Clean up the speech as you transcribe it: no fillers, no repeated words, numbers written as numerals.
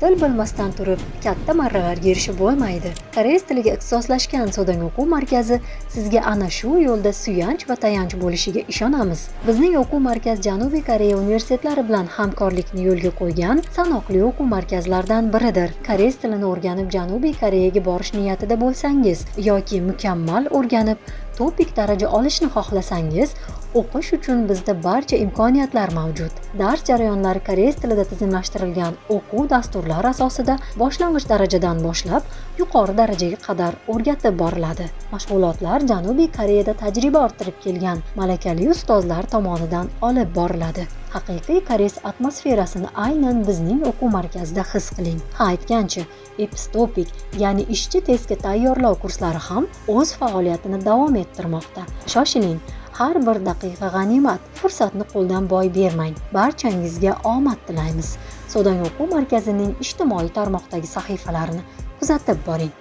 Til bilmasdan turib katta marralarga erishib bo'lmaydi. Koreys tiliga ixtisoslashgan Sodang o'quv markazi sizga ana shu yo'lda suyanch va tayanch bo'lishiga ishonamiz. Bizning o'quv markaz Janubiy Koreya universitetlari bilan hamkorlikni yo'lga qo'ygan sanoqli o'quv markazlaridan biridir. Koreys tilini o'rganib Janubiy Koreyaga borish niyatida bo'lsangiz yoki mukammal o'rganib TOPIK daraja olishni xohlasangiz, o'qish uchun bizda barcha imkoniyatlar mavjud. Dars jarayonlari koreys tilida tizimlashtirilgan o'quv dasturlari asosida boshlang'ich darajadan boshlab yuqori darajaga qadar o'rgatib boriladi. Mashg'ulotlar Janubiy Koreyada tajriba orttirib kelgan malakali ustozlar tomonidan olib boriladi. Haqiqiy koreys atmosferasini aynan bizning o'quv markazida his qiling. Ha, aytgancha, EPS TOPIK, ya'ni ishchi testga tayyorlov kurslari ham o'z faoliyatini davom ettirmoqda. Shoshiling, har bir daqiqa g'animat, fursatni qo'ldan boy bermang. Barchangizga omad tilaymiz. Sodang o'quv markazining ijtimoiy tarmoqdagi sahifalarini kuzatib boring.